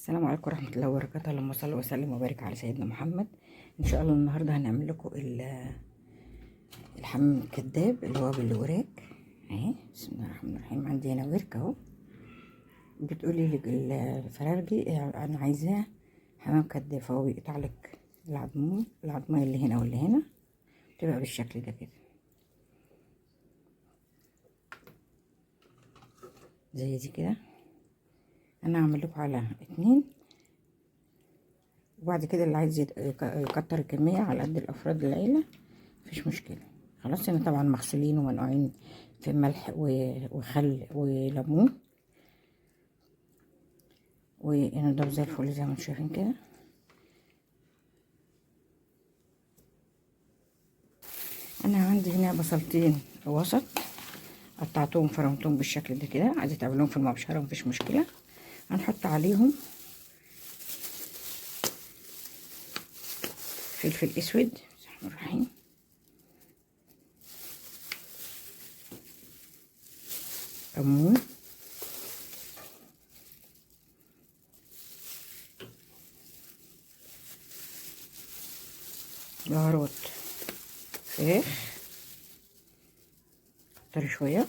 السلام عليكم ورحمة الله وبركاته. اللهم صل وسلم وبارك على سيدنا محمد. ان شاء الله النهارده هنعمل لكم الحمام الكداب اللي هو بالوراك اهي. بسم الله الرحمن الرحيم. عندي هنا ورك اهو. بتقولي لي الفرارجي انا عايزاه حمام كداب، فهو بيقطع لك العظميه اللي هنا واللي هنا، تبقى بالشكل ده كده زي دي كده. انا هعمل لكم على 2، وبعد كده اللي عايز يكتر الكمية على قد الافراد العيلة مفيش مشكلة. خلاص، انا طبعا مغسولين ومنقوعين في ملح وخل وليمون، ونضرب زي الفل زي ما انتم شايفين كده. انا عندي هنا بصلتين وسط قطعتهم فرمتهم بالشكل ده كده، عايزه تعملوهم في المبشره مفيش مشكلة. هنحط عليهم فلفل اسود، بسم الله الرحمن الرحيم، كمون، بهارات فراخ طري شوية،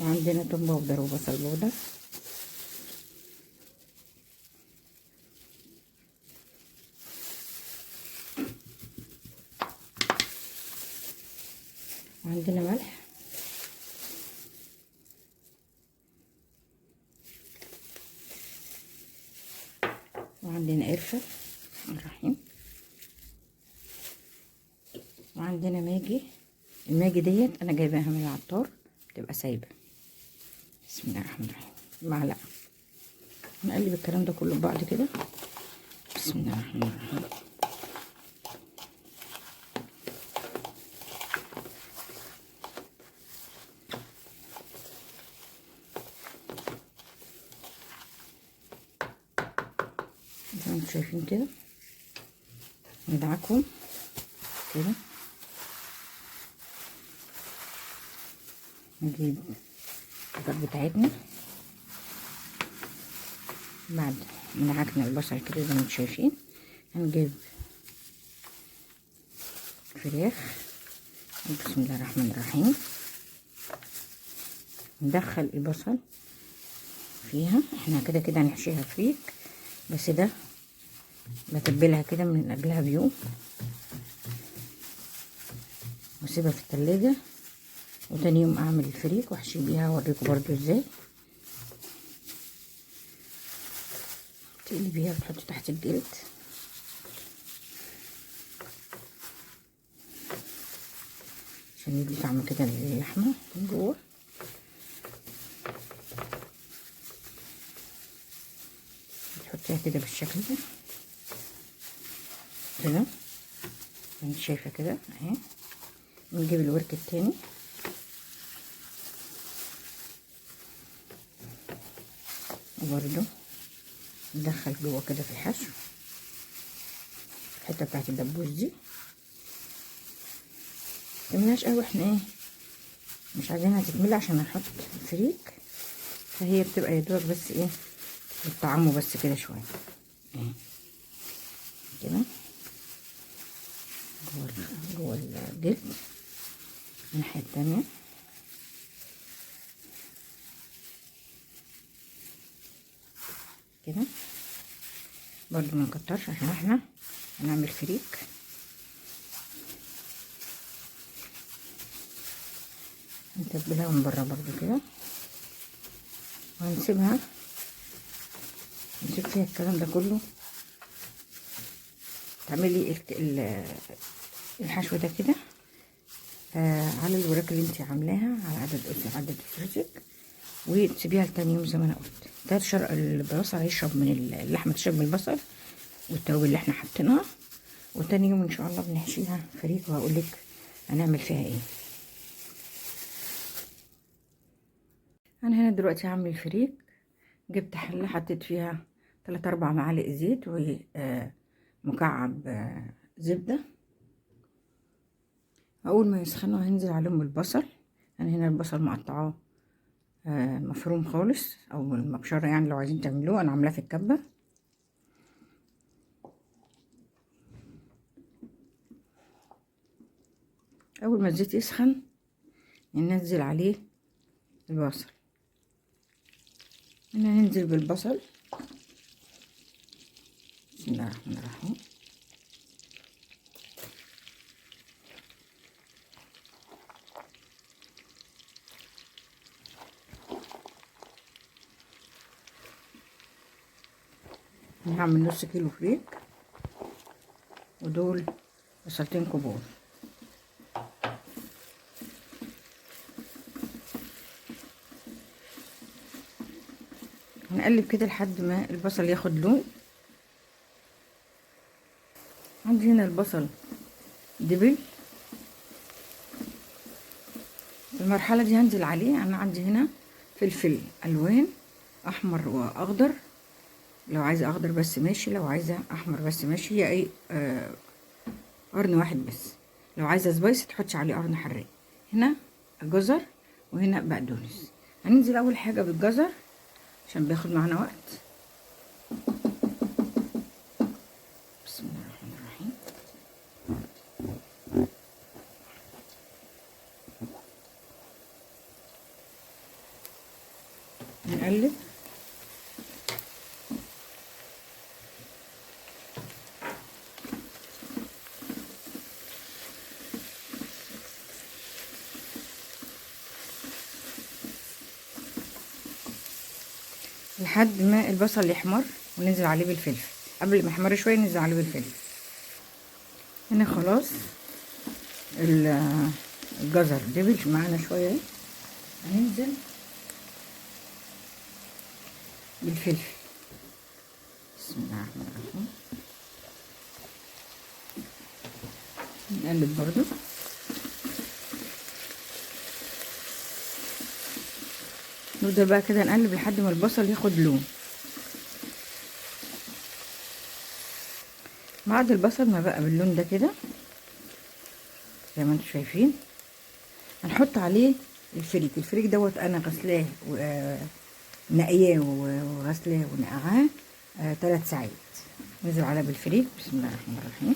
وعندنا توم powder وبصل powder، وعندنا ملح، وعندنا قرفة الرحيم، وعندنا ماجي. الماجي ديت انا جايباها من العطار، بتبقى سايبة. بسم الله الرحمن الرحيم. معلقة. نقلب الكلام ده كله ببعض كده. بسم الله الرحمن الرحيم. زي ما انتم شايفين كده ندعكم كده، نجيب البصل بتاعتنا بعد ما دعكنا البصل كده زي ما انتم شايفين. هنجيب فراخ، بسم الله الرحمن الرحيم، ندخل البصل فيها. احنا كده كده هنحشيها فريك، بس ده بتبلها كده من قبلها بيوم واسيبها في التلاجة، وتاني يوم اعمل الفريك واحشي بيها واوريكم برضو ازاي. تقلبيها وتحطي تحت الجلد. عشان يدي طعم كده للحمة من جوه. تحطيها كده بالشكل ده كده، انت شايفه كده اهي. نجيب الورك التاني، وبرده ندخل جوه كده في الحشو الحتة بتاعت الدبوس دي. متملاش قوي، احنا ايه مش عايزينها تتملي عشان نحط فريك، فهي بتبقى يا دوبك بس ايه بتطعمه بس كده شوية اهي كده جوه الجلد. الناحية التانية كده برضو ما نكترش عشان احنا هنعمل فريك. نتبلها من بره برضو كده، وهنسيبها نسيب فيها الكلام ده كله. تعملي الحشو ده كده على الوراك اللي انت عاملاها على عدد اسرتك، وتسيبيها لتاني يوم زي ما انا قلت. ده البصل هيشرب من اللحمة، تشرب من البصل والتوابل اللي احنا حاطينها. وتاني يوم ان شاء الله بنحشيها فريك، وهقول لك هنعمل فيها ايه. انا هنا دلوقتي هعمل فريك. جبت حله حطيت فيها 3-4 معالق زيت ومكعب زبدة. اول ما يسخنوا هنزل عليهم البصل. انا هنا البصل مقطعاه مفروم خالص او المبشره، يعني لو عايزين تعملوه انا عاملاه في الكبه. اول ما الزيت يسخن ننزل عليه البصل. هنا ننزل بالبصل، بسم الله الرحمن الرحيم. هعمل نص كيلو فريك، ودول بصلتين كبار. هنقلب كده لحد ما البصل ياخد لون. عندي هنا البصل دبل. في المرحلة دي هنزل عليه، انا عندي هنا فلفل الوان احمر واخضر، لو عايزه اخضر بس ماشي، لو عايزه احمر بس ماشي، هي ايه قرن واحد بس. لو عايزه spicy تحطي عليه قرن حراق. هنا جزر وهنا بقدونس. هننزل اول حاجة بالجزر عشان بياخد معانا وقت. بسم الله الرحمن الرحيم. نقلب. لحد ما البصل يحمر وننزل عليه بالفلفل. قبل ما يحمر شوية ننزل عليه بالفلفل. هنا خلاص الجزر دبل معانا شوية، هننزل بالفلفل. بسم الله الرحمن الرحيم. نقلب برضو. نفضل بقى كده نقلب لحد ما البصل ياخد لون. بعد البصل ما بقى باللون ده كده زي ما انتم شايفين، هنحط عليه الفريك. الفريك دوت انا غسلاه ونقياه وغسلاه ونقعاه 3 ساعات. ننزل عليه بالفريك. بسم الله الرحمن الرحيم.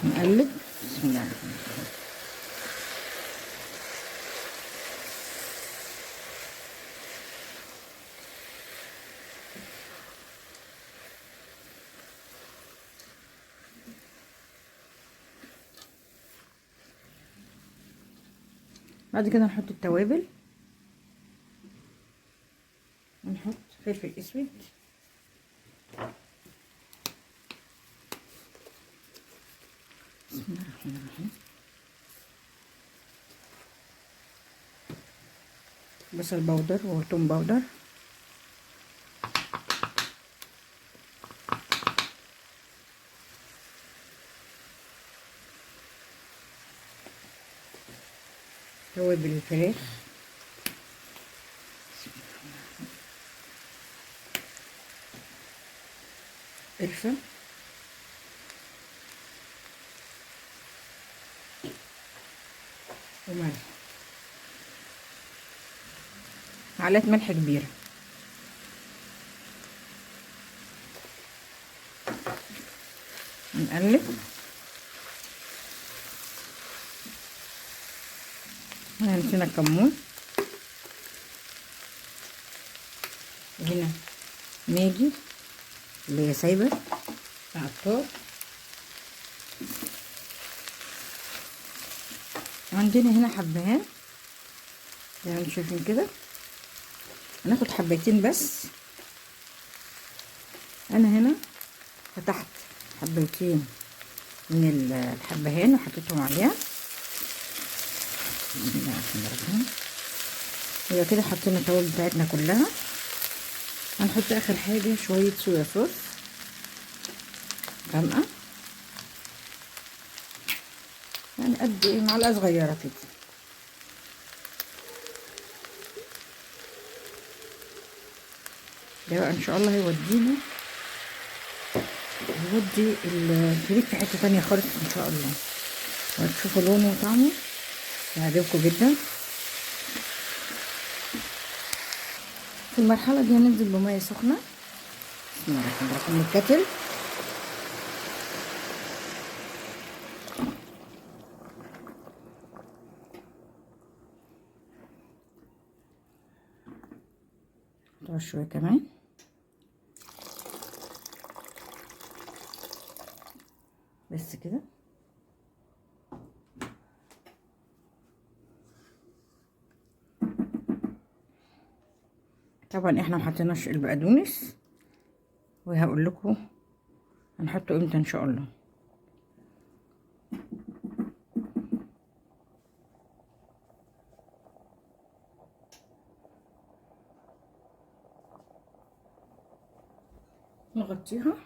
نقلب. بسم الله الرحمن الرحيم. بعد كده نحط التوابل، ونحط فلفل اسود، بسم الله الرحمن الرحيم، بصل بودر وثوم بودر، توابل الفراخ، قرفة، وملح، معلقة ملح كبيرة. نقلب. هنا نسينا الكمون، وهنا ماجي اللي هي سايبة عطار. عندنا هنا حبهان زي ما انتم شايفين كده، هناخد حبيتين بس. انا هنا فتحت حبيتين من الحبهان وحطيتهم عليها. بسم الله الرحمن الرحيم. يبقى كده حطينا التوابل بتاعتنا كلها. هنحط اخر حاجة شوية صويا صوص غامقه، يعني قد ايه، معلقه صغيرة كده. ده بقى ان شاء الله هيودينا، هيودي الفريك في حتة تانية خالص ان شاء الله، وهتشوفوا لونه وطعمه هيعجبكم جدا. في المرحلة دي هننزل بميه سخنة. بسم الله الرحمن الرحيم. الكتل شوية كمان، بس كده. طبعا احنا محطيناش البقدونس، وهقول لكم هنحطه امتى ان شاء الله. نغطيها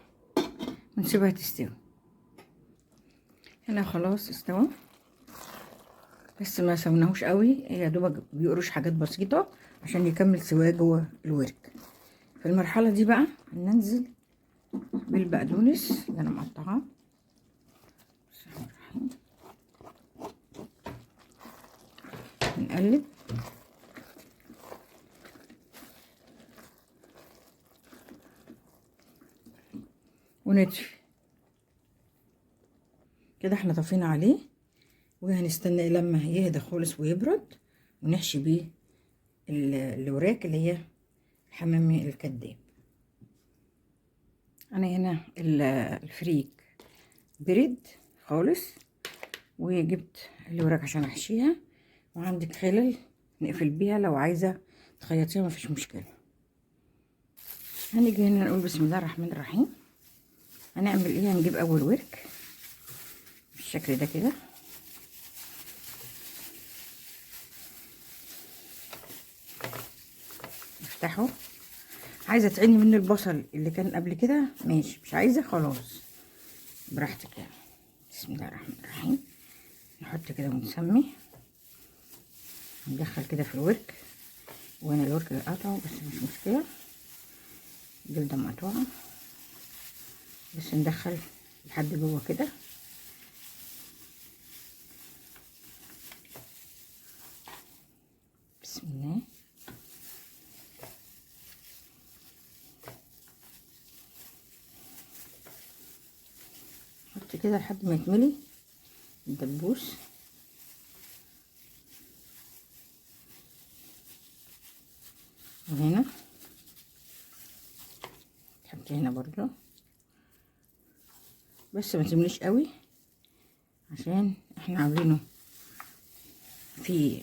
ونسيبها تستوي. هنا خلاص استوى، بس ما سويناهوش قوي، يا دوبك بيقرش حاجات بسيطة عشان يكمل سواه جوه الورك. في المرحلة دي بقى هننزل بالبقدونس اللي انا مقطعاه. بسم الله الرحمن الرحيم. نقلب ونطفي كده. احنا طفينا عليه، وهنستنى لما يهدى خالص ويبرد ونحشي بيه الوراك اللي هي الحمامي الكداب. انا هنا الفريك برد خالص، وجبت الوراك عشان احشيها، وعندك خلل نقفل بيها لو عايزه تخيطيها مفيش مشكلة. هنيجي هنا نقول بسم الله الرحمن الرحيم. هنعمل ايه؟ هنجيب اول ورك بالشكل ده كده، نفتحه. عايزه تعيني منه البصل اللي كان قبل كده ماشي، مش عايزه خلاص براحتك يعني. بسم الله الرحمن الرحيم. نحط كده ونسمي، ندخل كده في الورك. وهنا الورك اللي قطعه بس مش مشكلة، جلده مقطوعة، بس ندخل لحد جوه كده. بسم الله. حط كده لحد ما يتملي الدبوس. وهنا تحطي هنا برضو، بس ما تمليش قوي عشان احنا عاملينه في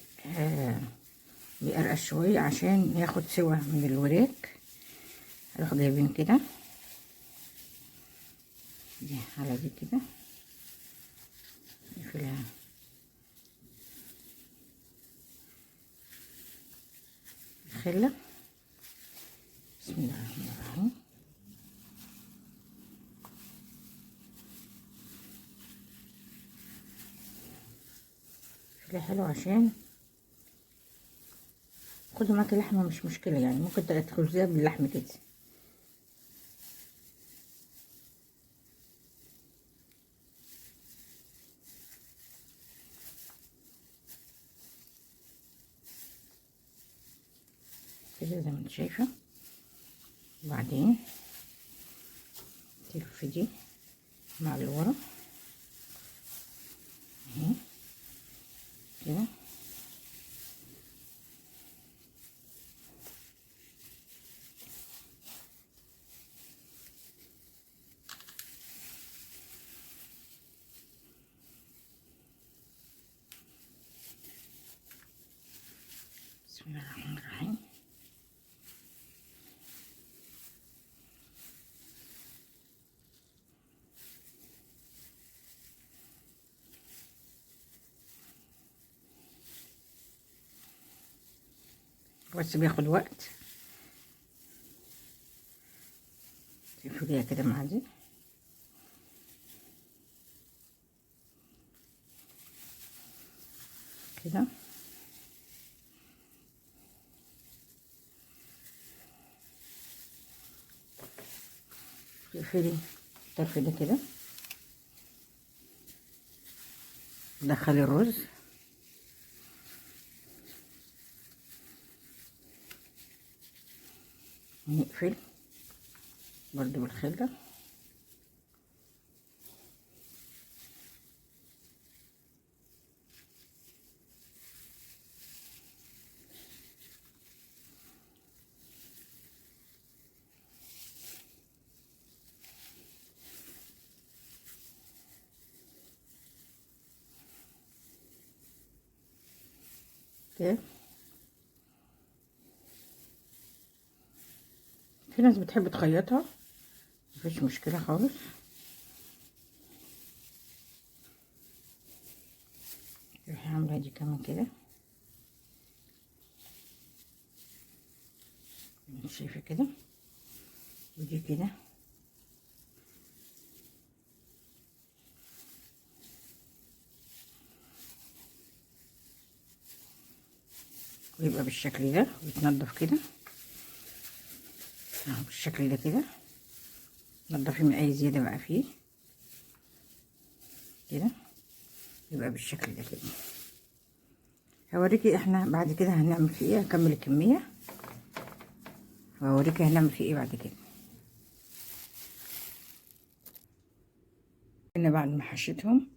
بيقرقش شوية عشان ياخد سوا من الوراك. هروح جايبين كده دي على دي كده، نقفلها الخلة. بسم الله الرحمن الرحيم. شكلها حلو عشان خدوا معاكي لحمه، مش مشكلة يعني، ممكن تاخديها باللحم كده. كده زي ما انت شايفه. وبعدين تلفي دي مع اللي ورا اهي كده. بسم الله الرحمن الرحيم. بس بياخد وقت. تقفليها كده مع دي. كده تقفلي الطرف ده كده، دخلي الرز، نقفل برضو بالخلة. كده في ناس بتحب تخيطها، مفيش مشكلة خالص. روحي عاملة دي كمان كده، شايفة كده، ودي كده. ويبقى بالشكل ده، ويتنضف كده اهو بالشكل ده كده. نضفي من اي زيادة بقى فيه كده، يبقى بالشكل ده كده. هوريكي احنا بعد كده هنعمل فيه ايه، هكمل الكمية وهوريكي هنعمل فيه ايه بعد كده. انا بعد ما حشيتهم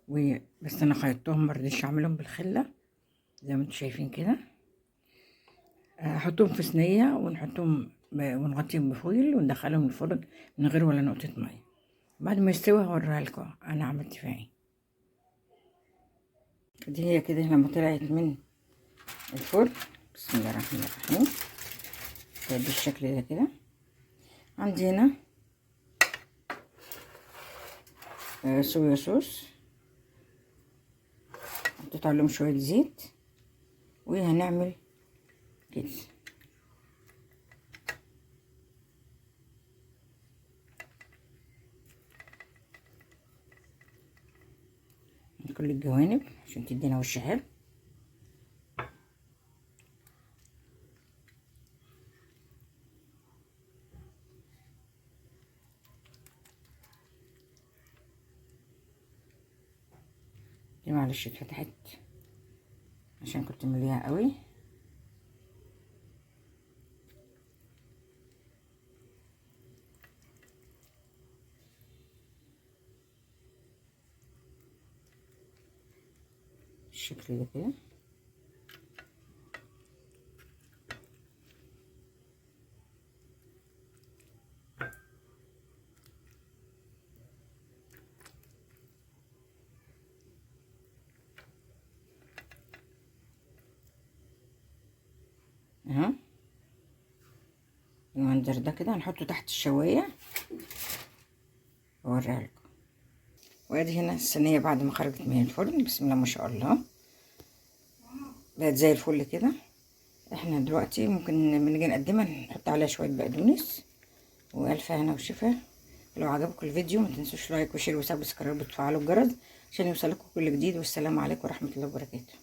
وبس انا خيطتهم، مرضيتش اعملهم بالخله زي ما انتم شايفين كده. احطهم في صينية ونحطهم ونغطيهم بفويل وندخلهم الفرن من غير ولا نقطة مية. بعد ما يستوي هوريها لكم انا عملت فيها ايه. دي هي كده لما طلعت من الفرن، بسم الله الرحمن الرحيم، بالشكل ده كده. عندي هنا صويا صوص، حطيت عليهم شوية زيت، وهنعمل كده. من كل الجوانب عشان تدينا وش حلو. دي معلش اتفتحت عشان كنت مليها قوي. بالشكل ده كده. اهو المنظر ده كده هنحطه تحت الشوايه واوريها لكم. وادي هنا الصينية بعد ما خرجت من الفرن، بسم الله ما شاء الله، بقت زي الفل كده. احنا دلوقتي ممكن لما نيجي نقدمها نحط عليها شوية بقدونس، والف هنا وشفا. لو عجبكم الفيديو ما تنسوش like و share و subscribe وتفعلوا الجرس عشان يوصلكم كل جديد. والسلام عليكم ورحمة الله وبركاته.